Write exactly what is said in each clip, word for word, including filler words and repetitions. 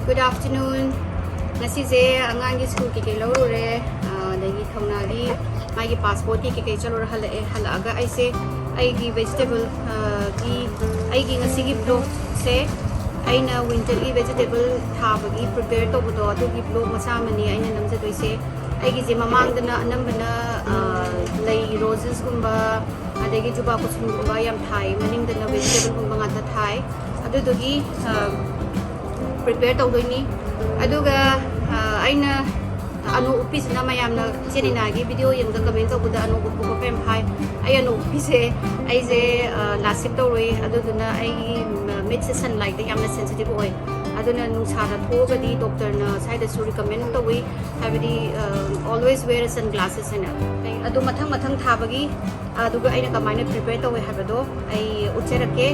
Good afternoon. ꯉꯁꯤꯁꯦ ꯑꯉꯥꯡꯒꯤ school ꯀꯩꯀꯩ ꯂꯧꯔꯨꯔꯦ, ꯑꯗꯒꯤ ꯊꯧꯅꯥꯒꯤ ꯃꯥꯒꯤ ꯄꯥꯁꯄꯣꯔꯠꯀꯤ ꯀꯩꯀꯩ ꯆꯠꯂꯨꯔ ꯍꯜꯂꯛꯑꯦ꯫ ꯍꯜꯂꯛꯑꯒ ꯑꯩꯁꯦ ꯑꯩꯒꯤ ꯚꯦꯖꯤꯇꯦꯕꯜ ꯒꯤ ꯑꯩꯒꯤ ꯉꯁꯤꯒꯤ ꯕ꯭ꯂꯣꯛꯁꯦ ꯑꯩꯅ ꯋꯤꯟꯇꯔꯒꯤ ꯚꯦꯖꯤꯇꯦꯕꯜ ꯊꯥꯕꯒꯤ ꯄ꯭ꯔꯤꯄꯦꯌꯔ ꯇꯧꯕꯗꯣ, ꯑꯗꯨꯒꯤ ꯕ꯭ꯂꯣꯛ ꯃꯆꯥ ꯑꯃꯅꯤ ꯑꯩꯅ ꯅꯝꯖꯗꯣꯏꯁꯦ꯫ ꯑꯩꯒꯤꯁꯦ ꯃꯃꯥꯡꯗꯅ ꯑꯅꯝꯕꯅ ꯂꯩ, ꯔꯣꯖꯦꯁꯀꯨꯝꯕ, ꯑꯗꯒꯤ ꯖꯨꯕꯥ ꯀꯨꯁꯨꯝꯒꯨꯝꯕ ꯌꯥꯝ ꯊꯥꯏ, ꯃꯅꯤꯡꯗꯅ ꯚꯦꯖꯤꯇꯦꯕꯜꯒꯨꯝꯕ ꯉꯥꯛꯇ ꯊꯥꯏ꯫ ꯑꯗꯨꯗꯨꯒꯤ ꯄ꯭ꯔꯤꯄꯦꯌꯔ ꯇꯧꯗꯣꯏꯅꯤ꯫ ꯑꯗꯨꯒ ꯑꯩꯅ ꯑꯅꯣꯛ ꯎꯞꯄꯤꯁꯤꯅ ꯃꯌꯥꯝꯅ ꯏꯆꯦ ꯅꯤꯅꯥꯒꯤ ꯚꯤꯗꯤꯑꯣ ꯌꯦꯡꯕꯗ ꯀꯃꯦꯟ ꯇꯧꯕꯗ ꯑꯅꯣꯛ ꯎꯞꯄ ꯈꯣꯠꯄ ꯌꯥꯝ ꯍꯥꯏ꯫ ꯑꯩ ꯑꯅꯣꯛ ꯎꯞꯄꯤꯁꯦ ꯑꯩꯁꯦ ꯂꯥꯁꯤꯞ ꯇꯧꯔꯨꯏ, ꯑꯗꯨꯗꯨꯅ ꯑꯩꯒꯤ ꯃꯤꯠꯁꯦ ꯁꯟꯂꯥꯏꯠꯇ ꯌꯥꯝꯅ ꯁꯦꯟꯁꯤꯇꯤꯞ ꯑꯣꯏ꯫ ꯑꯗꯨꯅ ꯅꯨꯡꯁꯥꯗ ꯊꯣꯛꯑꯒꯗꯤ ꯗꯣꯛꯇꯔꯅ ꯁ꯭ꯋꯥꯏꯗꯁꯨ ꯔꯤꯀꯃꯦꯟ ꯇꯧꯏ, ꯍꯥꯏꯕꯗꯤ always wear sunglasses ꯍꯥꯏꯅ꯫ ꯑꯗꯨ ꯃꯊꯪ ꯃꯊꯪ ꯊꯥꯕꯒꯤ ꯑꯗꯨꯒ ꯑꯩꯅ ꯀꯃꯥꯏꯅ ꯄ꯭ꯔꯤꯄꯦꯌꯔ ꯇꯧꯋꯦ ꯍꯥꯏꯕꯗꯣ ꯑꯩ ꯎꯠꯆꯔꯛꯀꯦ꯫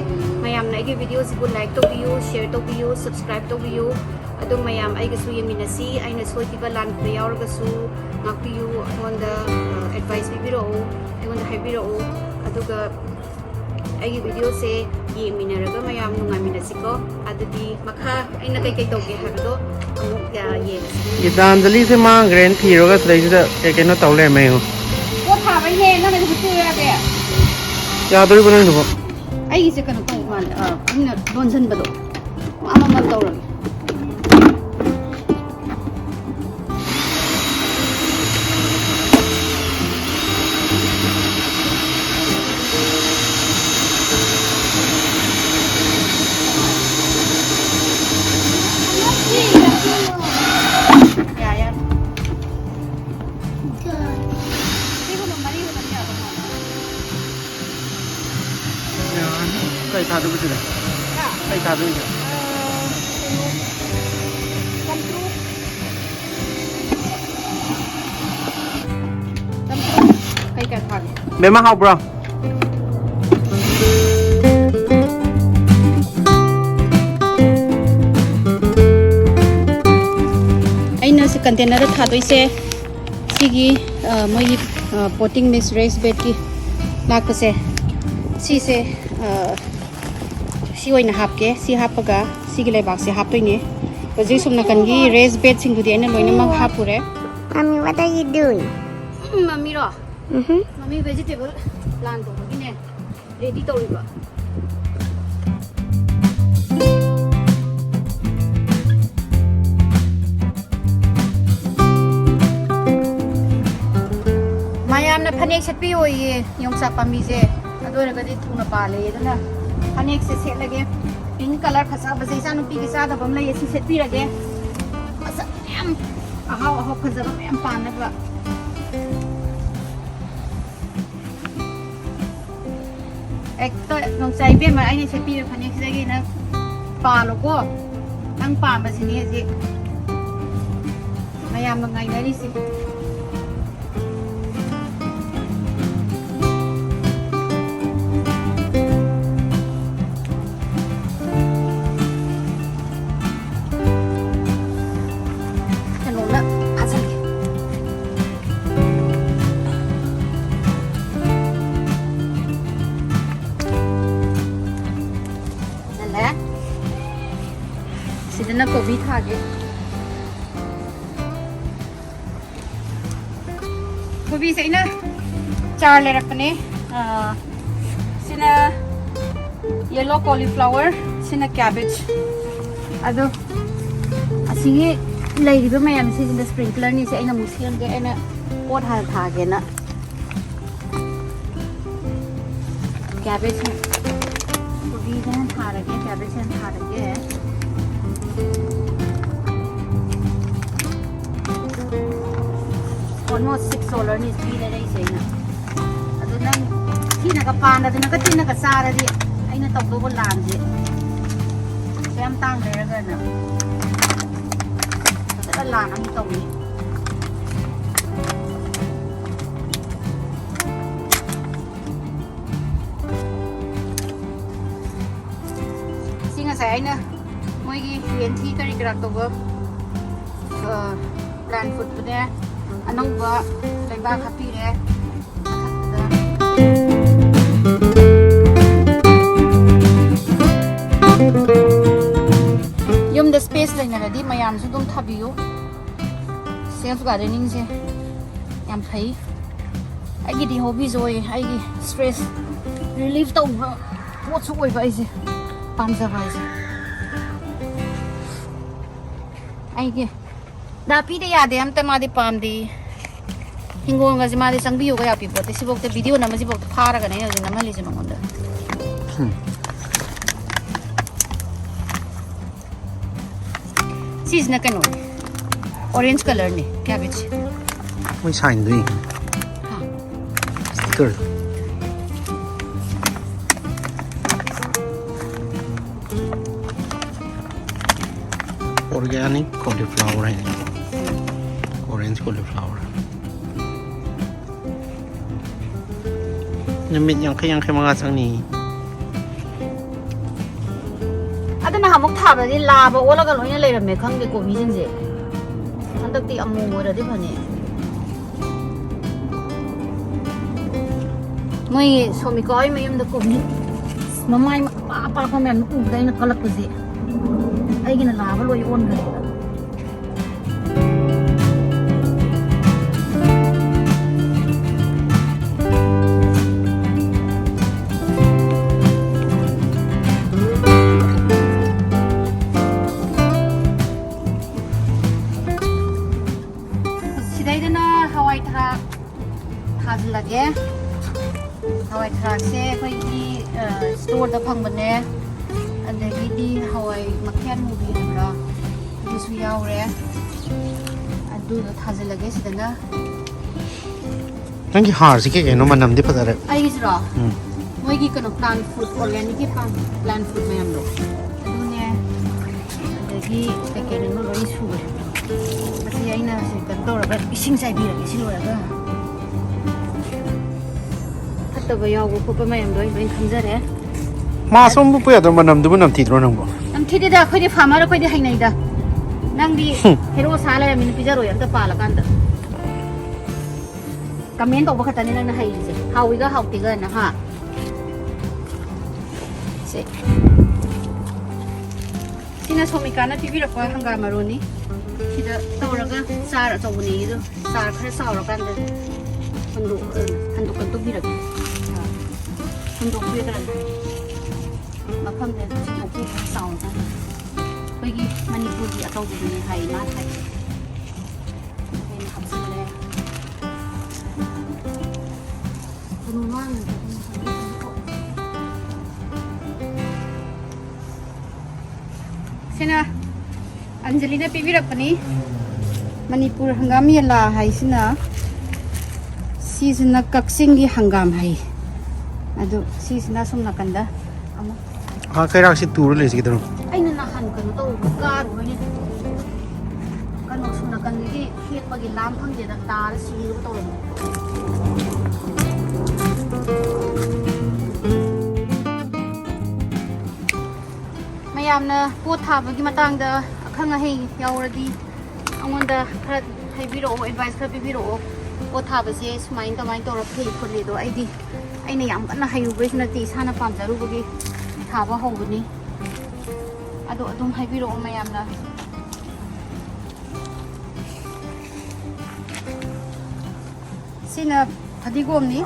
ꯃꯌꯥꯝꯅ ꯑꯩꯒꯤ ꯚꯤꯗꯤꯑꯣꯁꯤꯕꯨ ꯂꯥꯏꯛ ꯇꯧꯕꯤꯌꯨ, ꯁꯦꯌꯔ ꯇꯧꯕꯤꯌꯨ, ꯁꯕꯁꯀ꯭ꯔꯥꯏꯕ ꯇꯧꯕꯤꯌꯨ꯫ ꯑꯗꯨꯝ ꯃꯌꯥꯝ ꯑꯩꯒꯁꯨ ꯌꯦꯡꯃꯤꯟꯅꯁꯤ꯫ ꯑꯩꯅ ꯁꯣꯏꯈꯤꯕ ꯂꯥꯟꯈꯤꯕ ꯌꯥꯎꯔꯒꯁꯨ ꯉꯥꯛꯄꯤꯌꯨ, ꯑꯩꯉꯣꯟꯗ ꯑꯦꯗꯚꯥꯏꯁ ꯄꯤꯕꯤꯔꯛꯎ, ꯑꯩꯉꯣꯟꯗ ꯍꯥꯏꯕꯤꯔꯛꯎ꯫ ꯑꯗꯨꯒ ꯑꯩꯒꯤ ꯚꯤꯗꯤꯑꯣꯁꯦ ꯌꯦꯡꯃꯤꯟꯅꯔꯒ ꯃꯌꯥꯝ ꯅꯨꯡꯉꯥꯏꯃꯤꯟꯅꯁꯤꯀꯣ꯫ ꯑꯗꯨꯗꯤ ꯃꯈꯥ ꯑꯩꯅ ꯀꯩꯀꯩ ꯇꯧꯒꯦ ꯍꯥꯏꯕꯗꯣ ꯑꯃꯨꯛ ꯌꯦꯡꯉꯁꯤ꯫ ꯒꯤꯇꯥꯟꯖꯂꯤꯁꯦ ꯃꯥꯡꯈ꯭ꯔꯦꯅ ꯊꯤꯔꯒ ꯁꯤꯗꯩꯁꯤꯗ ꯀꯩ ꯀꯩꯅꯣ ꯇꯧ ꯂꯩꯔꯝꯃꯦ ꯌꯦꯡꯉꯣ꯫ ꯄꯣꯠ ꯊꯥꯕꯩꯅꯦ, ꯅꯪꯅ ꯍꯨꯠꯇꯣꯛꯎ ꯌꯥꯗꯦ꯫ ꯌꯥꯗꯣꯔꯤꯕꯣ ꯅꯪꯗꯨꯕꯣ? ꯑꯩꯒꯤꯁꯦ ꯀꯩꯅꯣ ꯇꯧꯕ ꯃꯥꯜꯂꯦ, ꯑ, ꯃꯤꯅ ꯂꯣꯟꯁꯤꯟꯕꯗꯣ ꯑꯃꯃꯝ ꯇꯧꯔꯒꯦ꯫ ꯌꯥ, ꯌꯥ꯫ ꯁꯤꯒꯨꯝꯕ ꯃꯔꯤ ꯈꯛꯇꯪ ꯌꯥꯕ ꯃꯥꯜꯂꯦ꯫ ꯀꯩ ꯊꯥꯗꯣꯏꯕ ꯁꯤꯗ? ꯍꯥ? ꯀꯩ ꯊꯥꯗꯣꯏꯅꯣ? ꯑ, ꯀꯩꯅꯣ, ꯆꯝꯐꯨꯠ꯫ ꯆꯝꯐꯨꯠ ꯀꯩꯀꯥ ꯊꯥꯒꯦ? ꯕꯦꯝꯃ, ꯍꯥꯎꯕ꯭ꯔꯣ? ꯑꯩꯅ ꯁꯤ ꯀꯟꯇꯦꯅꯔꯗ ꯊꯥꯗꯣꯏꯁꯦ ꯁꯤꯒꯤ, ꯑ, ꯃꯣꯏꯒꯤ, ꯑ, potting mix, raised bedꯀꯤ ꯂꯥꯛꯄꯁꯦ, ꯁꯤꯁꯦ, ꯑ, ꯁꯤ ꯑꯣꯏꯅ ꯍꯥꯞꯀꯦ꯫ ꯁꯤ ꯍꯥꯞꯄꯒ ꯁꯤꯒꯤ ꯂꯩꯕꯥꯛꯁꯦ ꯍꯥꯞꯇꯣꯏꯅꯦ꯫ ꯍꯧꯖꯤꯛ ꯁꯨꯝ ꯅꯥꯀꯟꯒꯤ ꯔꯦꯁ ꯕꯦꯗꯁꯤꯡꯗꯨꯗꯤ ꯑꯩꯅ ꯂꯣꯏꯅꯃꯛ ꯍꯥꯞꯄꯨꯔꯦ꯫ Mommy, what are you doing? Um, ꯃꯝꯃꯤꯔꯣ? Mm-hmm. Mummy vegetable plan ꯇꯧꯕꯒꯤꯅꯦ, ready ꯇꯧꯔꯤꯕ꯫ ꯃꯌꯥꯝꯅ ꯐꯅꯦꯛ ꯁꯦꯠꯄꯤꯌꯣꯌꯦ ꯌꯣꯡꯆꯥꯛ ꯄꯥꯝꯕꯤꯁꯦ꯫ ꯑꯗꯨ ꯑꯣꯏꯔꯒꯗꯤ ꯊꯨꯅ ꯄꯥꯜꯂꯦ꯫ ꯑꯗꯨꯅ ꯐꯅꯦꯛꯁꯦ ꯁꯦꯠꯂꯒꯦ꯫ Pink colour ꯐꯖꯕꯁꯦ ꯏꯆꯥꯅꯨꯄꯤꯒꯤ ꯆꯥꯗꯕ ꯑꯃ ꯂꯩꯌꯦ, ꯁꯤ ꯁꯦꯠꯄꯤꯔꯒꯦ꯫ ꯐꯖꯕ ꯃꯌꯥꯝ, ꯑꯍꯥꯎ ꯑꯍꯥꯎ ꯐꯖꯕ ꯃꯌꯥꯝ ꯄꯥꯟꯅꯕ꯫ ꯍꯦꯛꯇ ꯅꯣꯡꯆꯥꯏ ꯏꯕꯦꯝꯃ, ꯑꯩꯅ ꯁꯦꯠꯄꯤꯕ ꯐꯅꯦꯛꯁꯤꯗꯒꯤ ꯅꯪ ꯄꯥꯜꯂꯣꯀꯣ꯫ ꯅꯪ ꯄꯥꯝꯕꯁꯤꯅꯤ ꯍꯧꯖꯤꯛ ꯃꯌꯥꯝꯅ ꯉꯥꯏꯅꯔꯤꯁꯦ꯫ ꯀꯩꯅꯣꯅ ꯐꯥꯖꯤꯜꯂꯦ꯫ ꯆꯜꯂꯦ꯫ ꯁꯤꯗꯅ ꯀꯣꯕꯤ ꯊꯥꯒꯦ꯫ ꯀꯣꯕꯤꯁꯦ ꯑꯩꯅ ꯆꯥꯔ ꯂꯩꯔꯛꯄꯅꯦ꯫ ꯑꯥ, ꯁꯤꯅ yellow cauliflower, ꯁꯤꯅ cabbage꯫ ꯑꯗꯣ ꯑꯁꯤꯒꯤ ꯂꯩꯔꯤꯕ ꯃꯌꯥꯝꯁꯤꯁꯤꯅ sprinklerꯅꯤ꯫ ꯁꯤ ꯑꯩꯅ ꯑꯃꯨꯛ ꯁꯦꯝꯒꯦ, ꯑꯩꯅ ꯄꯣꯠ ꯍꯥꯟꯅ ꯊꯥꯒꯦꯅ꯫ Cabbage, ꯀꯣꯕꯤꯁꯦ ꯍꯥꯟꯅ ꯊꯥꯔꯒꯦ, cabbage ꯍꯥꯟꯅ ꯊꯥꯔꯒꯦ꯫ Almost six dollarꯅꯤ ꯁꯤ ꯂꯩꯔꯛꯏꯁꯦ ꯑꯩꯅ꯫ ꯑꯗꯨ ꯅꯪ ꯊꯤꯅꯒ ꯄꯥꯟꯗꯗꯅꯒ ꯇꯤꯟꯅꯒ ꯆꯥꯔꯗꯤ ꯑꯩꯅ ꯇꯧꯗꯧꯕ ꯂꯥꯟꯁꯦ꯫ ꯄꯩꯁꯥ ꯌꯥꯝ ꯇꯥꯡ ꯂꯩꯔꯒꯅ ꯐꯖꯅ ꯂꯥꯟ ꯑꯃ ꯇꯧꯅꯤ꯫ ꯁꯤ ꯉꯁꯥꯏ ꯑꯩꯅ ꯃꯣꯏꯒꯤ ꯌꯦꯟꯊꯤ ꯀꯔꯤ ꯀꯔꯥ ꯇꯧꯕ, ꯑ, plan ꯐꯨꯠꯄꯅꯦ꯫ ꯑꯅꯧꯕ ꯂꯩꯕꯥꯛ ꯍꯥꯞꯄꯤꯔꯦ꯫ ꯌꯨꯝꯗ space ꯂꯩ꯫ ꯌꯥꯔꯗꯤ ꯃꯌꯥꯝꯁꯨ ꯑꯗꯨꯝ ꯊꯥꯕꯤꯌꯨ꯫ ꯁꯦꯜꯐ ꯒꯥꯔꯗꯦꯅꯤꯡꯁꯦ ꯌꯥꯝ ꯐꯩ꯫ ꯑꯩꯒꯤꯗꯤ ꯍꯣꯕꯤꯁꯨ ꯑꯣꯏꯌꯦ, ꯑꯩꯒꯤ ꯁ꯭ꯇ꯭ꯔꯦꯁ ꯔꯤꯂꯤꯐ ꯇꯧꯕ ꯄꯣꯠꯁꯨ ꯑꯣꯏꯕ ꯑꯩꯁꯦ ꯄꯥꯝꯖꯕ ꯍꯥꯏꯁꯦ꯫ ꯑꯩꯒꯤ ꯅꯥꯄꯤꯗ ꯌꯥꯗꯦ ꯑꯝꯇ, ꯃꯥꯗꯤ ꯄꯥꯝꯗꯦ꯫ ꯍꯤꯡꯒꯣꯜꯒꯁꯦ ꯃꯥꯗꯤ ꯆꯪꯕꯤꯌꯨꯒ ꯌꯥꯄꯤ ꯄꯣꯠꯇꯦ꯫ ꯁꯤꯐꯧꯗ ꯚꯤꯗꯤꯑꯣ ꯅꯝꯕꯁꯤꯐꯧꯗ ꯐꯥꯔꯒꯅꯦ ꯑꯩꯅ ꯍꯧꯖꯤꯛ ꯅꯝꯍꯜꯂꯤꯁꯦ ꯃꯉꯣꯟꯗ꯫ ꯁꯤꯁꯤꯅ ꯀꯩꯅꯣ, ꯑꯣꯔꯦꯟꯖ ꯀꯂꯔꯅꯤ ꯀꯦꯕꯦꯖ꯫ ꯃꯣꯏ ꯁꯥꯏꯟꯗꯨ ꯌꯦꯡꯉꯨ꯫ ꯍꯥ? ꯁ꯭ꯇꯤꯀꯔꯗꯣ꯫ Organic cauliflower ꯍꯥꯏꯅꯤ꯫ Orange cauliflower꯫ ꯅꯨꯃꯤꯠ ꯌꯥꯡꯈꯩ, ꯌꯥꯡꯈꯩ ꯃꯉꯥ ꯆꯪꯅꯤ꯫ ꯑꯗꯨ ꯅꯍꯥꯟꯃꯨꯛ ꯊꯥꯕꯗꯗꯤ ꯂꯥꯕ ꯑꯣꯜꯂꯒ ꯂꯣꯏꯅ ꯂꯩꯔꯝꯃꯦ, ꯈꯪꯗꯦ ꯀꯣꯕꯤꯁꯤꯡꯁꯦ꯫ ꯍꯟꯗꯛꯇꯤ ꯑꯃꯨ ꯑꯣꯏꯔꯗꯤ ꯐꯅꯤ꯫ ꯃꯣꯏ ꯁꯣꯃꯤꯀꯥ ꯍꯣꯏ ꯃꯌꯨꯝꯗ ꯀꯣꯕꯤ ꯃꯃꯥꯏ ꯑꯄꯥꯛ ꯑꯄꯥꯛꯄ ꯃꯌꯥꯝ ꯎꯕꯗ ꯑꯩꯅ ꯀꯜꯂꯛꯄꯁꯦ꯫ ꯑꯩꯒꯤꯅ ꯂꯥꯕ ꯂꯣꯏ ꯑꯣꯟꯈ꯭ꯔꯦ꯫ ꯁꯤꯗꯩꯗꯅ ꯍꯋꯥꯏ ꯊꯔꯥꯛ ꯊꯥꯖꯤꯜꯂꯒꯦ꯫ ꯍꯋꯥꯏ ꯊꯔꯥꯛꯁꯦ ꯑꯩꯈꯣꯏꯒꯤ, ꯑ, ꯁ꯭ꯇꯣꯔꯗ ꯐꯪꯕꯅꯦ꯫ ꯑꯗꯒꯤꯗꯤ ꯍꯋꯥꯏ ꯃꯈꯦꯜ ꯃꯨꯕꯤ ꯍꯥꯏꯕ꯭ꯔꯥ? ꯑꯗꯨꯁꯨ ꯌꯥꯎꯔꯦ꯫ ꯑꯗꯨꯗꯣ ꯊꯥꯖꯤꯜꯂꯒꯦ ꯁꯤꯗꯅ꯫ ꯅꯪꯒꯤ ꯍꯥꯔꯁꯤ ꯀꯩ ꯀꯩꯅꯣ? ꯃꯅꯝꯗꯤ ꯐꯖꯔꯦ꯫ ꯑꯩꯒꯤꯁꯤꯔꯣ? ꯎꯝ꯫ ꯃꯣꯏꯒꯤ ꯀꯩꯅꯣ, plant food, organicꯀꯤ plant, plant food ꯃꯌꯥꯝꯗꯣ꯫ ꯑꯗꯨꯅꯦ꯫ ꯑꯗꯒꯤ ꯀꯩ ꯀꯩꯅꯣ ꯂꯣꯏ ꯁꯨꯔꯦ꯫ ꯃꯁꯤ ꯑꯩꯅ ꯁꯤ ꯀꯩꯅꯣ ꯇꯧꯔꯒ ꯏꯁꯤꯡ ꯆꯥꯏꯕꯤꯔꯒꯦ ꯁꯤ ꯂꯣꯏꯔꯒ꯫ ꯐꯠꯇꯕ ꯌꯥꯎꯕ ꯈꯣꯠꯄ ꯃꯌꯥꯝꯗꯣ ꯑꯩ ꯂꯣꯏ ꯈꯪꯖꯔꯦ꯫ ꯃꯥꯁ ꯑꯃ ꯄꯨ ꯌꯥꯗ꯭ꯔꯣ? ꯃꯅꯝꯗꯨꯕꯨ ꯅꯝꯊꯤꯗ꯭ꯔꯣ ꯅꯪꯕꯣ? ꯅꯝꯊꯤꯗꯦꯗ, ꯑꯩꯈꯣꯏꯗꯤ farmer, ꯑꯩꯈꯣꯏꯗꯤ ꯍꯩꯅꯩꯗ꯫ ꯅꯪꯗꯤ ꯍꯨꯝ꯫ ꯍꯦꯔꯣ ꯁꯥ ꯂꯩꯔꯝꯃꯤꯅ ꯄꯤꯖꯔꯣꯏ ꯑꯝꯇ ꯄꯥꯜꯂꯀꯥꯟꯗ꯫ Comment ꯇꯧꯕ ꯈꯛꯇꯅꯤ ꯅꯪꯅ ꯍꯩꯔꯤꯁꯦ, ꯍꯥꯎꯏꯒ ꯍꯥꯎꯇꯦꯒꯅ, ꯍꯥ? ꯁꯦ꯫ ꯁꯤꯅ ꯁꯣꯃꯤꯀꯥꯅ ꯄꯤꯕꯤꯔꯛꯄ ꯍꯪꯒꯥꯝ ꯃꯔꯨꯅꯤ꯫ ꯁꯤꯗ ꯇꯧꯔꯒ ꯆꯥꯔ ꯑꯆꯧꯕꯅꯦ ꯑꯗꯣ, ꯆꯥꯔ ꯈꯔ ꯆꯥꯎꯔꯀꯥꯟꯗ ꯍꯟꯗꯣꯛ-, ꯍꯟꯗꯣꯛ-, ꯍꯟꯗꯣꯛꯄꯤꯔꯒꯦ꯫ ꯍꯟꯗꯣꯛꯄꯤꯔꯒ ꯃꯐꯝꯗ ꯍꯟꯗꯣꯛꯄꯤ ꯈꯔ ꯆꯥꯎꯔꯀꯥꯟꯗ ꯑꯩꯈꯣꯏꯒꯤ ꯃꯅꯤꯄꯨꯔꯒꯤ ꯑꯆꯧꯕꯗꯨꯅꯦ ꯍꯥꯏ ꯃꯥꯅ ꯍꯥꯏ꯫ ꯑꯩꯅ ꯍꯥꯞꯆꯤꯜꯂꯦ꯫ ꯀꯩꯅꯣ ꯉꯥꯡꯉꯤꯗꯣ? ꯁꯤꯅ ꯑꯟꯖꯂꯤꯅ ꯄꯤꯕꯤꯔꯛꯄꯅꯤ꯫ ꯃꯅꯤꯄꯨꯔ ꯍꯪꯒꯥꯝ ꯌꯦꯂꯥ ꯍꯥꯏꯁꯤꯅ, ꯁꯤꯁꯤꯅ ꯀꯛꯆꯤꯡꯒꯤ ꯍꯪꯒꯥꯝ ꯍꯩ꯫ ꯑꯗꯨ ꯁꯤꯁꯤꯅ ꯁꯣꯝ ꯅꯥꯀꯟꯗ ꯑꯃꯨꯛ ꯍꯥ, ꯀꯩꯔꯥꯛꯁꯤ ꯇꯨꯔ ꯂꯩꯁꯤ ꯀꯩꯗꯧꯔꯣ? ꯑꯩꯅ ꯅꯍꯥꯟ ꯀꯩꯅꯣ ꯇꯧꯔꯨꯕ ꯀꯥꯔꯨꯕꯩꯅꯦ꯫ ꯀꯩꯅꯣ ꯁꯣꯝ ꯅꯥꯀꯟꯗꯒꯤ ꯍꯦꯛꯄꯒꯤ ꯂꯥꯝ ꯐꯪꯗꯦꯗ ꯇꯥꯔ ꯁꯤꯒꯦ ꯇꯧꯔꯝꯃꯦ꯫ ꯃꯌꯥꯝꯅ ꯄꯣꯠ ꯊꯥꯕꯒꯤ ꯃꯇꯥꯡꯗ ꯑꯈꯪ ꯑꯍꯩ ꯌꯥꯎꯔꯗꯤ ꯑꯩꯉꯣꯟꯗ ꯈꯔ ꯍꯥꯏꯕꯤꯔꯛꯑꯣ, ꯑꯦꯗꯚꯥꯏꯁ ꯈꯔ ꯄꯤꯕꯤꯔꯛꯑꯣ꯫ ꯄꯣꯠ ꯊꯥꯕꯁꯦ ꯁꯨꯃꯥꯏꯅ ꯀꯃꯥꯏꯅ ꯇꯧꯔ ꯐꯩ ꯈꯣꯠꯂꯤ ꯑꯗꯣ꯫ ꯑꯩꯗꯤ, ꯑꯩꯅ ꯌꯥꯝ ꯀꯟꯅ ꯍꯩꯔꯨꯕꯩꯁꯨ ꯅꯠꯇꯦ, ꯏꯁꯥꯅ ꯄꯥꯝꯖꯔꯨꯕꯒꯤ ꯊꯥꯕ ꯍꯧꯕꯅꯤ꯫ ꯑꯗꯣ ꯑꯗꯨꯝ ꯍꯥꯏꯕꯤꯔꯛꯑꯣ ꯃꯌꯥꯝꯅ꯫ ꯁꯤꯅ ꯐꯗꯤꯒꯣꯝꯅꯤ꯫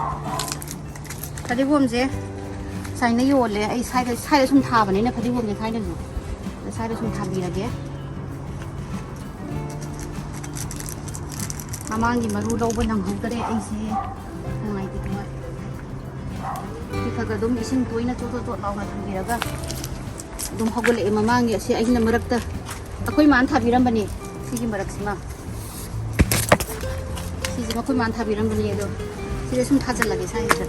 ꯐꯗꯤꯒꯣꯝꯁꯦ ꯁꯨꯃꯥꯏꯅ ꯌꯣꯜꯂꯦ꯫ ꯑꯩ ꯁ꯭ꯋꯥꯏꯗ, ꯁ꯭ꯋꯥꯏꯗ ꯁꯨꯝ ꯊꯥꯕꯅꯤꯅ ꯐꯗꯤꯒꯣꯝꯁꯦ ꯊꯥꯏꯅꯁꯨ꯫ ꯑꯗ ꯁ꯭ꯋꯥꯏꯗ ꯁꯨꯝ ꯊꯥꯕꯤꯔꯒꯦ꯫ ꯃꯃꯥꯡꯒꯤ ꯃꯔꯨ ꯂꯧꯕ ꯅꯪꯍꯧꯗꯔꯦ ꯑꯩꯁꯦ꯫ ꯅꯨꯡꯉꯥꯏꯇꯦ ꯊꯃꯣꯏ꯫ ꯁꯤ ꯈꯔ ꯈꯔ ꯑꯗꯨꯝ ꯏꯁꯤꯡ ꯇꯣꯏꯅ ꯆꯣꯠ ꯆꯣꯠ ꯆꯣꯠ ꯂꯥꯎꯅ ꯊꯝꯕꯤꯔꯒ ꯑꯗꯨꯝ ꯍꯧꯒꯠꯂꯛꯑꯦ꯫ ꯃꯃꯥꯡꯒꯤ ꯑꯁꯤ ꯑꯩꯅ ꯃꯔꯛꯇ ꯑꯩꯈꯣꯏ ꯃꯥꯅ ꯊꯥꯕꯤꯔꯝꯕꯅꯤ꯫ ꯁꯤꯒꯤ ꯃꯔꯛꯁꯤꯃ, ꯁꯤꯁꯦ ꯑꯩꯈꯣꯏ ꯃꯥꯅ ꯊꯥꯕꯤꯔꯝꯕꯅꯤ꯫ ꯑꯗꯣ ꯁꯤꯗ ꯁꯨꯝ ꯊꯥꯖꯤꯜꯂꯒꯦ ꯁ꯭ꯋꯥꯏꯁꯤꯗ꯫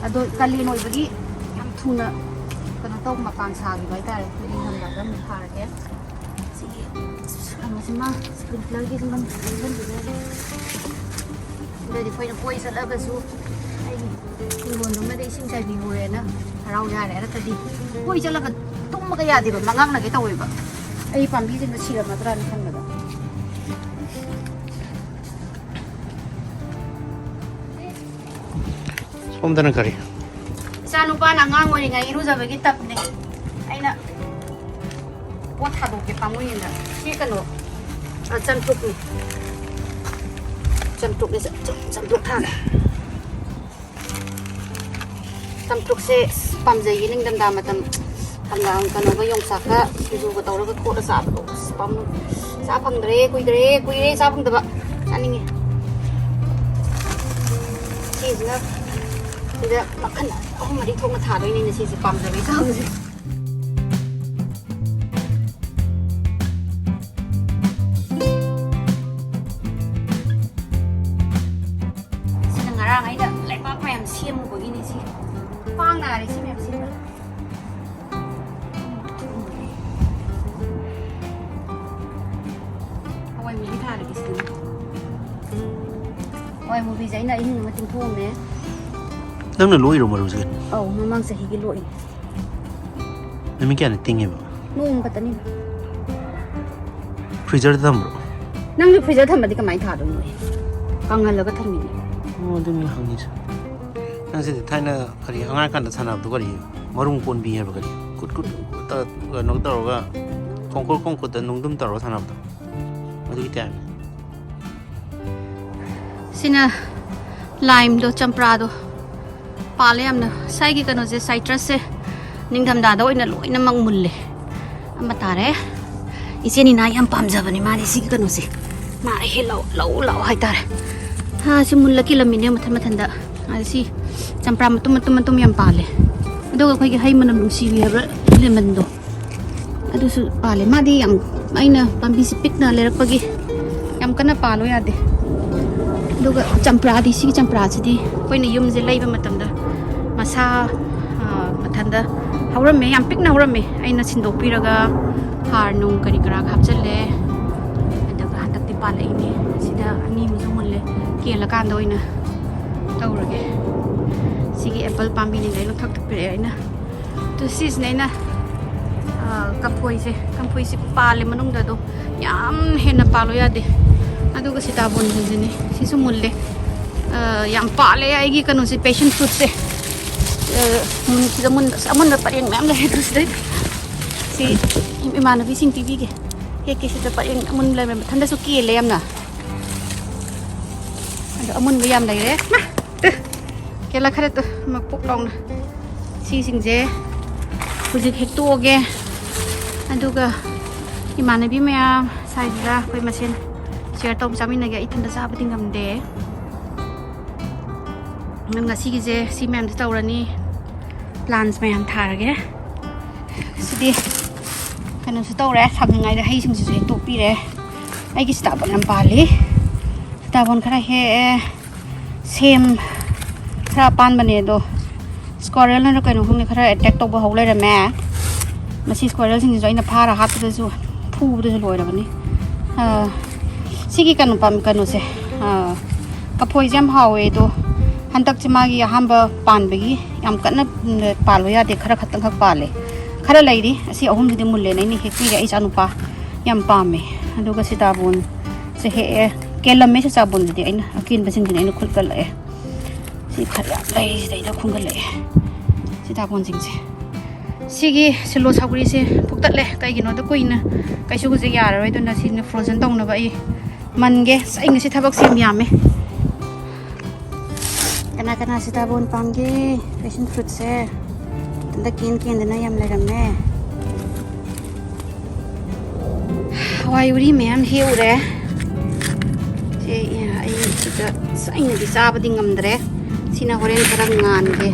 ꯑꯗꯣ ꯀꯥꯂꯦꯟ ꯑꯣꯏꯕꯒꯤ ꯌꯥꯝ ꯊꯨꯅ ꯀꯩꯅꯣ ꯇꯧ, ꯃꯄꯥꯟ ꯁꯥꯈꯤꯕ ꯍꯥꯏꯇꯥꯔꯦ꯫ ꯑꯗꯨꯒꯤ ꯅꯤꯡꯊꯝꯊꯥꯗ ꯑꯃꯨꯛ ꯊꯥꯔꯒꯦ꯫ ꯁꯤꯒꯤ ꯀꯩꯅꯣꯁꯤꯃ, ꯁ꯭ꯄ꯭ꯔꯤꯡꯀ꯭ꯂꯔꯒꯤꯁꯤꯃ ꯂꯩꯁꯟꯕꯤꯔꯒꯦ꯫ ꯑꯗꯨꯗꯤ ꯑꯩꯈꯣꯏꯅ ꯀꯣꯏ ꯆꯠꯂꯒꯁꯨ ꯑꯩꯒꯤ ꯍꯤꯡꯒꯣꯜꯗꯨꯃꯗ ꯏꯁꯤꯡ ꯆꯥꯏꯕꯤꯍꯧꯔꯦꯅ ꯍꯔꯥꯎ ꯌꯥꯔꯦ꯫ ꯅꯠꯇ꯭ꯔꯗꯤ ꯀꯣꯏ ꯆꯠꯂꯒ ꯇꯨꯝꯕꯒ ꯌꯥꯗꯦꯕ, ꯃꯉꯥꯡꯅꯒꯦ ꯇꯧꯋꯦꯕ꯫ ꯑꯩ ꯄꯥꯝꯕꯤꯁꯤꯡꯗꯣ ꯁꯤꯔꯝꯃꯗ꯭ꯔꯥꯅ ꯈꯟꯕꯗ꯫ ꯁꯣꯝꯗꯅ ꯀꯔꯤ? ꯏꯆꯥ ꯅꯨꯄꯥꯅ ꯑꯉꯥꯡ ꯑꯣꯏꯔꯤꯉꯩ ꯏꯔꯨꯖꯕꯒꯤ ꯇꯞꯅꯦ꯫ ꯑꯩꯅ ꯄꯣꯠ ꯊꯥꯗꯣꯛꯀꯦ ꯄꯥꯝꯃꯨꯏꯅ꯫ ꯁꯤ ꯀꯩꯅꯣ, ꯑ, ꯆꯝꯊ꯭ꯔꯨꯛꯅꯤ꯫ ꯆꯝꯊ꯭ꯔꯨꯛꯅꯤ, ꯆꯝ-, ꯆꯝ-, ꯆꯝꯊ꯭ꯔꯨꯛ ꯊꯥꯒꯦ꯫ ꯆꯝꯊ꯭ꯔꯨꯛꯁꯦ ꯑꯁ ꯄꯥꯝꯖꯩꯌꯦ, ꯅꯤꯡꯊꯝꯊꯥ ꯃꯇꯝ ꯍꯪꯒꯥꯝ ꯀꯩꯅꯣꯒ ꯌꯣꯡꯆꯥꯛꯀ ꯁꯤꯡꯖꯨꯒ ꯇꯧꯔꯒ ꯀꯣꯠꯂ ꯆꯥꯕꯗꯣ ꯑꯁ ꯄꯥꯝꯃꯨ-, ꯆꯥ ꯐꯪꯗ꯭ꯔꯦ, ꯀꯨꯏꯗ꯭ꯔꯦ, ꯀꯨꯏꯔꯦ ꯆꯥ ꯐꯪꯗꯕ꯫ ꯆꯥꯅꯤꯡꯉꯦ꯫ ꯁꯤꯁꯤꯅ ꯁꯤꯗ ꯃꯈꯜ ꯑꯍꯨꯝ ꯃꯔꯤ ꯊꯣꯛꯅ ꯊꯥꯗꯣꯏꯅꯤꯅꯦ ꯁꯤꯁꯦ ꯄꯥꯝꯖꯕꯩ ꯆꯥꯡꯁꯦ꯫ ꯁꯤꯅ ꯉꯔꯥꯡ ꯑꯩꯅ ꯂꯩꯕꯥꯛ ꯃꯌꯥꯝ ꯁꯦꯝꯃꯨꯕꯒꯤꯅꯤ ꯁꯤ꯫ ꯈ꯭ꯋꯥꯡ ꯅꯥꯔꯦ ꯁꯤ ꯃꯌꯥꯝ ꯁꯦꯝꯕꯗ꯫ ꯍꯋꯥꯏ ꯃꯨꯕꯤ ꯊꯥꯔꯒꯦ ꯁꯤꯗ꯫ ꯍꯋꯥꯏ ꯃꯨꯕꯤꯁꯦ ꯑꯩꯅ ꯑꯍꯤꯡ ꯑꯃ ꯇꯤꯡꯊꯣꯛꯑꯝꯃꯦ꯫ ꯅꯪꯅ ꯂꯣꯛꯏꯔꯣ ꯃꯔꯨꯁꯦ? ꯑꯧ, ꯃꯃꯥꯡ ꯆꯍꯤꯒꯤ ꯂꯣꯛꯏꯅꯦ꯫ ꯅꯨꯃꯤꯠ ꯀꯌꯥꯅꯤ ꯇꯤꯡꯉꯦꯕ? ꯅꯣꯡꯃ ꯈꯛꯇꯅꯤ꯫ ꯐ꯭ꯔꯤꯖꯔꯗ ꯊꯝꯕ꯭ꯔꯣ? ꯅꯪꯁꯨ ꯐ꯭ꯔꯤꯖꯔ ꯊꯝꯕꯗꯤ ꯀꯃꯥꯏꯅ ꯊꯥꯗꯣꯏꯅꯣ? ꯀꯪꯍꯜꯂꯒ ꯊꯝꯃꯤꯅꯦ꯫ ꯑꯣ, ꯑꯗꯨꯅꯤ ꯍꯪꯉꯤꯁꯦ꯫ ꯅꯪꯁꯤꯗꯤ ꯊꯥꯏꯅ ꯀꯔꯤ ꯑꯉꯥꯡ ꯀꯥꯟꯗ ꯁꯥꯟꯅꯕꯗꯣ ꯀꯔꯤ? ꯃꯔꯨꯝ ꯀꯣꯟꯕꯤ ꯍꯥꯏꯕ ꯀꯔꯤ? ꯀꯨꯠ ꯀꯨꯠ ꯀꯨꯠ ꯇ-, ꯀꯩꯅꯣ ꯇꯧꯔꯒ ꯈꯣꯡꯈꯨꯠ ꯈꯣꯡꯈꯨꯠꯇ ꯅꯨꯡꯗꯨꯝ ꯇꯧꯔꯒ ꯁꯥꯟꯅꯕꯗꯣ꯫ ꯑꯗꯨꯒꯤ ꯇꯥꯏꯞꯅꯤ꯫ ꯁꯤꯅ ꯂꯥꯏꯝꯗꯣ, ꯆꯝꯄ꯭ꯔꯥꯗꯣ ꯄꯥꯜꯂꯦ ꯌꯥꯝꯅ꯫ ꯁ꯭ꯋꯥꯏꯒꯤ ꯀꯩꯅꯣꯁꯦ, ꯁꯥꯏꯇ꯭ꯔꯁꯁꯦ ꯅꯤꯡꯊꯝꯊꯥꯗ ꯑꯣꯏꯅ ꯂꯣꯏꯅꯃꯛ ꯃꯨꯜꯂꯦ꯫ ꯑꯃ ꯇꯥꯔꯦ꯫ ꯏꯆꯦ ꯅꯤꯅꯥ ꯌꯥꯝ ꯄꯥꯝꯖꯕꯅꯦ ꯃꯥꯗꯤ ꯁꯤꯒꯤ ꯀꯩꯅꯣꯁꯦ꯫ ꯃꯥꯅ ꯍꯦꯛ ꯂꯧ, ꯂꯧ ꯂꯥꯛꯑꯣ ꯍꯥꯏꯇꯥꯔꯦ꯫ ꯍꯥ, ꯁꯤ ꯃꯨꯜꯂ ꯀꯦꯜꯂꯝꯃꯤꯅꯦ ꯃꯊꯟ ꯃꯊꯟꯗ꯫ ꯑꯗ ꯁꯤ ꯆꯝꯄ꯭ꯔꯥ ꯃꯇꯨꯝ ꯃꯇꯨꯝ ꯃꯇꯨꯝ ꯌꯥꯝ ꯄꯥꯜꯂꯦ꯫ ꯑꯗꯨꯒ ꯑꯩꯈꯣꯏꯒꯤ ꯍꯩ ꯃꯅꯝ ꯅꯨꯡꯁꯤꯕꯤ ꯍꯥꯏꯕ꯭ꯔꯥ, ꯂꯦꯃꯟꯗꯣ, ꯑꯗꯨꯁꯨ ꯄꯥꯜꯂꯦ꯫ ꯃꯥꯗꯤ ꯌꯥꯝ, ꯑꯩꯅ ꯄꯥꯝꯕꯤꯁꯦ ꯄꯤꯛꯅ ꯂꯩꯔꯛꯄꯒꯤ ꯌꯥꯝ ꯀꯟꯅ ꯄꯥꯜꯂꯣ ꯌꯥꯗꯦ꯫ ꯑꯗꯨꯒ ꯆꯝꯄ꯭ꯔꯥꯗꯤ, ꯁꯤꯒꯤ ꯆꯝꯄ꯭ꯔꯥꯁꯤꯗꯤ ꯑꯩꯈꯣꯏꯅ ꯌꯨꯝꯁꯦ ꯂꯩꯕ ꯃꯇꯝꯗ ꯃꯁꯥ, ꯑ, ꯃꯊꯟꯇ ꯍꯧꯔꯝꯃꯦ, ꯌꯥꯝ ꯄꯤꯛꯅ ꯍꯧꯔꯝꯃꯦ꯫ ꯑꯩꯅ ꯁꯤꯟꯗꯣꯛꯄꯤꯔꯒ ꯍꯥꯔ ꯅꯨꯡ ꯀꯔꯤ ꯀꯔꯥ ꯍꯥꯞꯆꯜꯂꯦ꯫ ꯑꯗꯨꯒ ꯍꯟꯗꯛꯇꯤ ꯄꯥꯜꯂꯛꯏꯅꯦ꯫ ꯁꯤꯗ ꯑꯅꯤ ꯑꯃꯁꯨ ꯃꯨꯜꯂꯦ꯫ ꯀꯦꯜꯂꯀꯥꯟꯗ ꯑꯣꯏꯅ ꯇꯧꯔꯒꯦ꯫ ꯁꯤꯒꯤ ꯑꯦꯄꯜ ꯄꯥꯝꯕꯤꯅꯤꯗ ꯑꯩꯅ ꯊꯛꯇ ꯄꯤꯔꯛꯑꯦ ꯑꯩꯅ꯫ ꯑꯗꯨ ꯁꯤꯁꯤꯅ ꯑꯩꯅ, ꯑ, ꯀꯝꯐꯣꯏꯁꯦ, ꯀꯝꯐꯣꯏꯁꯦ ꯄꯥꯜꯂꯦ ꯃꯅꯨꯡꯗ, ꯑꯗꯣ ꯌꯥꯝ ꯍꯦꯟꯅ ꯄꯥꯜꯂꯣ ꯌꯥꯗꯦ꯫ ꯑꯗꯨꯒ ꯁꯤꯇꯥꯕꯣꯟꯁꯤꯡꯁꯤꯅꯦ, ꯁꯤꯁꯨ ꯃꯨꯜꯂꯦ꯫ ꯑ, ꯌꯥꯝ ꯄꯥꯜꯂꯦ ꯑꯩꯒꯤ ꯀꯩꯅꯣꯁꯦ, ꯄꯦꯁꯟ ꯐ꯭ꯔꯨꯠꯁꯦ꯫ ꯑ, ꯃꯨꯟ-, ꯁꯤꯗ ꯃꯨꯟꯕ, ꯑꯁ, ꯑꯃꯨꯟꯕ ꯄꯔꯦꯡ ꯃꯌꯥꯝ ꯂꯩꯔꯦ ꯑꯗꯨ ꯁꯤꯗꯩꯗ꯫ ꯁꯤ ꯏꯃꯥꯟꯅꯕꯤꯁꯤꯡ ꯄꯤꯕꯤꯒꯦ꯫ ꯍꯦꯛꯀꯦꯁꯨ ꯆꯠꯄ, ꯑꯩ ꯑꯃꯨꯟꯕ ꯂꯩꯔꯝꯃꯦ꯫ ꯃꯊꯟꯗꯁꯨ ꯀꯦꯜꯂꯦ ꯌꯥꯝꯅ꯫ ꯑꯗꯣ ꯑꯃꯨꯟꯕ ꯌꯥꯝ ꯂꯩꯔꯦ꯫ ꯃꯥ! ꯀꯦꯜꯂꯛꯈ꯭ꯔꯦ ꯇꯨ, ꯃꯄꯨꯛ ꯂꯥꯎꯅ꯫ ꯁꯤꯁꯤꯡꯁꯦ ꯍꯧꯖꯤꯛ ꯍꯦꯛꯇꯣꯛꯑꯒꯦ꯫ ꯑꯗꯨꯒ ꯏꯃꯥꯟꯅꯕꯤ ꯃꯌꯥꯝ ꯁ꯭ꯋꯥꯏꯁꯤꯗ ꯑꯩꯈꯣꯏ ꯃꯁꯦꯟ share ꯇꯧ ꯆꯥꯃꯤꯟꯅꯒꯦ꯫ ꯑꯩ ꯏꯊꯟꯇ ꯆꯥꯕꯗꯤ ꯉꯝꯗꯦ꯫ ꯅꯪ ꯉꯁꯤꯒꯤꯁꯦ ꯁꯤ ꯃꯌꯥꯝꯁꯦ ꯇꯧꯔꯅꯤ꯫ Plants ꯃꯌꯥꯝ ꯊꯥꯔꯒꯦ꯫ ꯁꯤꯗꯤ ꯀꯩꯅꯣꯁꯨ ꯇꯧꯔꯦ, ꯁꯪꯉꯤꯉꯩꯗ ꯍꯩꯁꯤꯡꯁꯤꯁꯨ ꯍꯦꯛꯇꯣꯛꯄꯤꯔꯦ꯫ ꯑꯩꯒꯤ ꯁꯤꯇꯥꯕꯣꯟ ꯌꯥꯝ ꯄꯥꯜꯂꯤ꯫ ꯁꯤꯇꯥꯕꯣꯟ ꯈꯔ ꯍꯦꯛꯑꯦ꯫ ꯁꯦꯝ ꯈꯔ ꯄꯥꯟꯕꯅꯦ ꯑꯗꯣ, squirrelꯅꯔ ꯀꯩꯅꯣ ꯈꯪꯗꯦ, ꯈꯔ attack ꯇꯧꯕ ꯍꯧ ꯂꯩꯔꯝꯃꯦ꯫ ꯃꯁꯤ squirrelꯁꯤꯡꯁꯤꯁꯨ ꯑꯩꯅ ꯐꯥꯔ ꯍꯥꯠꯄꯗꯁꯨ, ꯐꯨꯕꯗꯁꯨ ꯂꯣꯏꯔꯕꯅꯤ꯫ ꯑ, ꯁꯤꯒꯤ ꯀꯩꯅꯣ ꯄꯥꯝ-, ꯀꯩꯅꯣꯁꯦ, ꯑ, ꯀꯐꯣꯏꯁꯦ ꯌꯥꯝ ꯍꯥꯎꯋꯦ ꯑꯗꯣ, ꯍꯟꯗꯛꯁꯦ ꯃꯥꯒꯤ ꯑꯍꯥꯟꯕ ꯄꯥꯟꯕꯒꯤ ꯌꯥꯝ ꯀꯟꯅ, ꯎꯝ, ꯄꯥꯜꯂꯣ ꯌꯥꯗꯦ, ꯈꯔ ꯈꯛꯇꯪꯈꯛ ꯄꯥꯜꯂꯦ꯫ ꯈꯔ ꯂꯩꯔꯤ꯫ ꯑꯁꯤ ꯑꯍꯨꯝꯁꯤꯗꯤ ꯃꯨꯜꯂꯦꯅ ꯑꯩꯅ ꯍꯦꯛꯄꯤꯔꯦ, ꯑꯩ ꯏꯆꯥꯅꯨꯄꯥ ꯌꯥꯝ ꯄꯥꯝꯃꯦ꯫ ꯑꯗꯨꯒ ꯁꯤꯇꯥꯕꯣꯟꯁꯦ ꯍꯦꯛꯑꯦ꯫ ꯀꯦꯜꯂꯝꯃꯦ ꯁꯤꯇꯥꯕꯣꯟꯗꯨꯗꯤ, ꯑꯩꯅ ꯑꯀꯦꯟꯕꯁꯤꯡꯁꯤꯅ ꯑꯩꯅ ꯈꯨꯠ ꯀꯜꯂꯛꯑꯦ꯫ ꯁꯤ ꯈꯔ ꯌꯥꯝ ꯂꯩꯔꯤ, ꯁꯤꯗꯩꯗ ꯈꯨꯟꯒꯠꯂꯛꯑꯦ ꯁꯤꯇꯥꯕꯣꯟꯁꯤꯡꯁꯦ꯫ ꯁꯤꯒꯤ ꯁꯤꯂꯣ ꯁꯧꯒ꯭ꯔꯤꯁꯦ ꯐꯨꯛꯇꯠꯂꯦ꯫ ꯀꯩꯒꯤꯅꯣꯗ ꯀꯨꯏꯅ ꯀꯩꯁꯨ ꯍꯧꯖꯤꯛ ꯌꯥꯔꯔꯣꯏ, ꯑꯗꯨꯅ ꯁꯤꯅ frozen ꯇꯧꯅꯕ ꯑꯩ ꯃꯟꯒꯦ꯫ ꯑꯁ, ꯑꯩ ꯉꯁꯤ ꯊꯕꯛꯁꯦ ꯌꯥꯝ ꯌꯥꯝꯃꯦ꯫ ꯀꯅꯥ ꯀꯅꯥ ꯁꯤꯇꯥꯕꯣꯟ ꯄꯥꯝꯒꯦ? Passion fruitꯁꯦ ꯍꯟꯗꯛ ꯀꯦꯟ ꯀꯦꯟꯗꯅ ꯌꯥꯝ ꯂꯩꯔꯝꯃꯦ꯫ ꯍꯋꯥꯏ ꯎꯔꯤ ꯃꯌꯥꯝ ꯍꯦꯛꯎꯔꯦ꯫ ꯁꯦ, ꯑꯩ ꯁꯤꯗ, ꯑꯁ, ꯑꯩꯅꯗꯤ ꯆꯥꯕꯗꯤ ꯉꯝꯗ꯭ꯔꯦ꯫ ꯁꯤꯅ ꯍꯣꯔꯦꯟ ꯈꯔ ꯉꯥꯟꯒꯦ꯫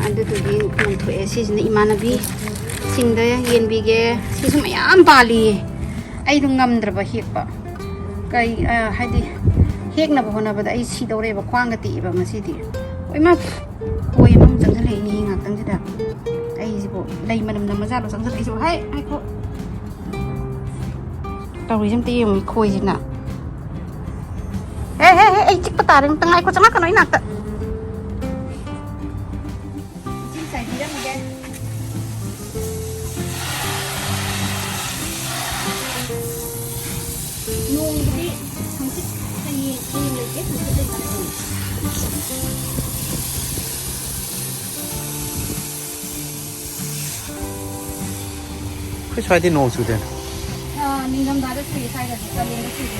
ꯑꯗꯨꯗꯨꯒꯤ ꯉꯥꯟꯊꯣꯛꯑꯦ꯫ ꯁꯤꯁꯤꯅ ꯏꯃꯥꯟꯅꯕꯤꯁꯤꯡꯗ ꯌꯦꯟꯕꯤꯒꯦ꯫ ꯁꯤꯁꯨ ꯃꯌꯥꯝ ꯄꯥꯜꯂꯤꯌꯦ꯫ ꯑꯩꯗꯣ ꯉꯝꯗ꯭ꯔꯕ ꯍꯦꯛꯄ꯫ ꯀꯩ, ꯑ, ꯍꯥꯏꯗꯤ ꯍꯦꯛꯅꯕ ꯍꯣꯠꯅꯕꯗ ꯑꯩ ꯁꯤꯗꯧꯔꯦꯕ, ꯈ꯭ꯋꯥꯡꯒ ꯇꯦꯛꯑꯦꯕ ꯉꯁꯤꯗꯤ꯫ ꯍꯣꯏ, ꯏꯃꯥ, ꯈꯣꯏ ꯑꯃꯃꯨꯛ ꯆꯪꯁꯤꯜꯂꯛꯏꯅꯦ ꯉꯥꯛꯇꯪꯁꯤꯗ꯫ ꯑꯩꯁꯤꯕꯨ ꯂꯩ ꯃꯅꯝ ꯅꯝꯃ ꯖꯥꯠꯂꯣ ꯆꯪꯁꯤꯜꯂꯛꯏꯁꯤꯕꯨ? ꯍꯥꯏ, ꯉꯥꯏꯈꯣ꯫ ꯇꯧꯔꯤꯁꯦ ꯑꯝꯇ ꯌꯦꯡꯉꯨ, ꯈꯣꯏꯁꯤꯅ꯫ ꯍꯦ, ꯍꯦ, ꯍꯦ, ꯑꯩ ꯆꯤꯛꯄ ꯇꯥꯔꯦ꯫ ꯑꯝꯇ ꯉꯥꯏꯈꯣ, ꯆꯪꯉꯛꯀꯅꯨ ꯑꯩ ꯅꯥꯛꯇ꯫ ꯏꯁꯤꯡ ꯆꯥꯏꯕꯤꯔꯝꯒꯦ꯫ ꯅꯣꯡꯕꯨꯗꯤ ꯍꯪꯆꯤꯠ, ꯍꯌꯦꯡ, ꯍꯌꯦꯡ ꯂꯩꯇꯦ, ꯍꯪꯆꯤꯠ ꯂꯩꯇꯦ꯫ ꯑꯩꯈꯣꯏ ꯁ꯭ꯋꯥꯏꯗꯤ ꯅꯣꯡ ꯆꯨꯗꯦꯅ꯫ ꯑꯥ, ꯅꯤꯡꯊꯝꯊꯥꯗ ꯆꯨꯏ, ꯁ꯭ꯋꯥꯏꯗꯗꯤ ꯀꯥꯂꯦꯟꯗ ꯆꯨꯗꯦ꯫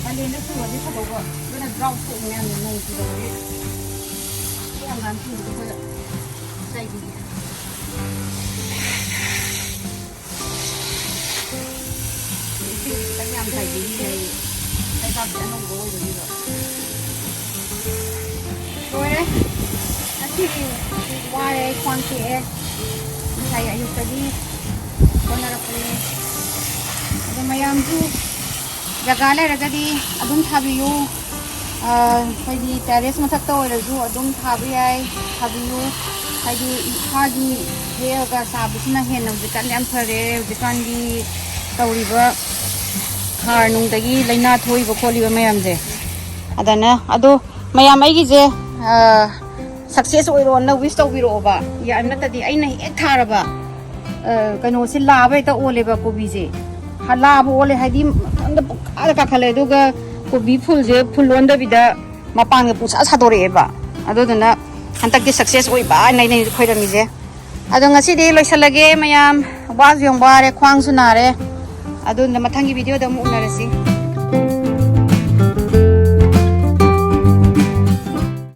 ꯀꯥꯂꯦꯟꯗ ꯆꯨꯔꯗꯤ ꯐꯗꯧꯕ, ꯑꯗꯨꯅ ꯗ꯭ꯔꯥꯎꯠ ꯊꯣꯛꯏ ꯃꯌꯥꯝꯅ ꯅꯣꯡ ꯆꯨꯗꯕꯒꯤ꯫ ꯑꯩꯈꯣꯏ ꯍꯪꯒꯥꯝ ꯆꯨꯕꯗꯣ ꯑꯩꯈꯣꯏ ꯆꯥꯏꯕꯤꯒꯦ꯫ ꯏꯁꯤꯡ ꯈꯤꯇꯪ ꯌꯥꯝ ꯆꯥꯏꯕꯤꯔꯤꯅꯦ ꯑꯩ꯫ ꯂꯩꯕꯥꯛꯁꯦ ꯑꯅꯧꯕ ꯑꯣꯏꯕꯒꯤꯀꯣ꯫ ꯂꯣꯏꯔꯦ꯫ ꯉꯁꯤꯗꯤ ꯋꯥꯔꯦ, ꯑꯩ ꯈ꯭ꯋꯥꯡ ꯆꯤꯛꯑꯦ꯫ ꯉꯁꯥꯏ ꯑꯌꯨꯛꯇꯒꯤ ꯍꯣꯠꯅꯔꯛꯄꯅꯦ꯫ ꯑꯗꯣ ꯃꯌꯥꯝꯁꯨ ꯖꯒꯥ ꯂꯩꯔꯒꯗꯤ ꯑꯗꯨꯝ ꯊꯥꯕꯤꯌꯨ꯫ ꯑ, ꯑꯩꯈꯣꯏꯒꯤ terrace ꯃꯊꯛꯇ ꯑꯣꯏꯔꯁꯨ ꯑꯗꯨꯝ ꯊꯥꯕ ꯌꯥꯏ, ꯊꯥꯕꯤꯌꯨ꯫ ꯍꯥꯏꯗꯤ ꯏꯁꯥꯒꯤ ꯍꯦꯛꯑꯒ ꯆꯥꯕꯁꯤꯅ ꯍꯦꯟꯅ ꯍꯧꯖꯤꯛꯀꯥꯟ ꯌꯥꯝ ꯐꯔꯦ꯫ ꯍꯧꯖꯤꯛꯀꯥꯟꯒꯤ ꯇꯧꯔꯤꯕ ꯍꯥꯔ ꯅꯨꯡꯗꯒꯤ ꯂꯥꯏꯅꯥ ꯊꯣꯛꯏꯕ ꯈꯣꯠꯂꯤꯕ ꯃꯌꯥꯝꯁꯦ꯫ ꯑꯗꯨꯅ ꯑꯗꯣ ꯃꯌꯥꯝ ꯑꯩꯒꯤꯁꯦ, ꯑ, success ꯑꯣꯏꯔꯣꯅ wish ꯇꯧꯕꯤꯔꯛꯑꯣꯕ꯫ ꯌꯥ-, ꯅꯠꯇꯗꯤ ꯑꯩꯅ ꯍꯦꯛ ꯊꯥꯔꯕ, ꯑ, ꯀꯩꯅꯣꯁꯦ ꯂꯥꯕ ꯍꯦꯛꯇ ꯑꯣꯜꯂꯦꯕ ꯀꯣꯕꯤꯁꯦ꯫ ꯍ-, ꯂꯥꯕ ꯑꯣꯜꯂꯦ ꯍꯥꯏꯗꯤ ꯃꯊꯟꯇ ꯄꯨꯡꯀꯥꯗ ꯀꯥꯈꯠꯂꯦ, ꯑꯗꯨꯒ ꯀꯣꯕꯤ ꯐꯨꯜꯁꯦ ꯐꯨꯜ ꯑꯣꯟꯗꯕꯤꯗ ꯃꯄꯥꯟꯒ ꯄꯨꯡꯁꯥ ꯁꯥꯗꯣꯔꯛꯑꯦꯕ꯫ ꯑꯗꯨꯗꯨꯅ ꯍꯟꯗꯛꯇꯤ success ꯑꯣꯏꯕ ꯍꯥꯏꯅ ꯑꯩꯅ ꯈꯣꯏꯔꯝꯃꯤꯁꯦ꯫ ꯑꯗꯣ ꯉꯁꯤꯗꯤ ꯂꯣꯏꯁꯤꯜꯂꯒꯦ ꯃꯌꯥꯝ, ꯋꯥꯁꯨ ꯌꯥꯝ ꯋꯥꯔꯦ, ꯈ꯭ꯋꯥꯡꯁꯨ ꯅꯥꯔꯦ꯫ ꯑꯗꯨꯅ ꯃꯊꯪꯒꯤ video ꯗ ꯑꯃꯨꯛ ꯎꯅꯔꯁꯤ꯫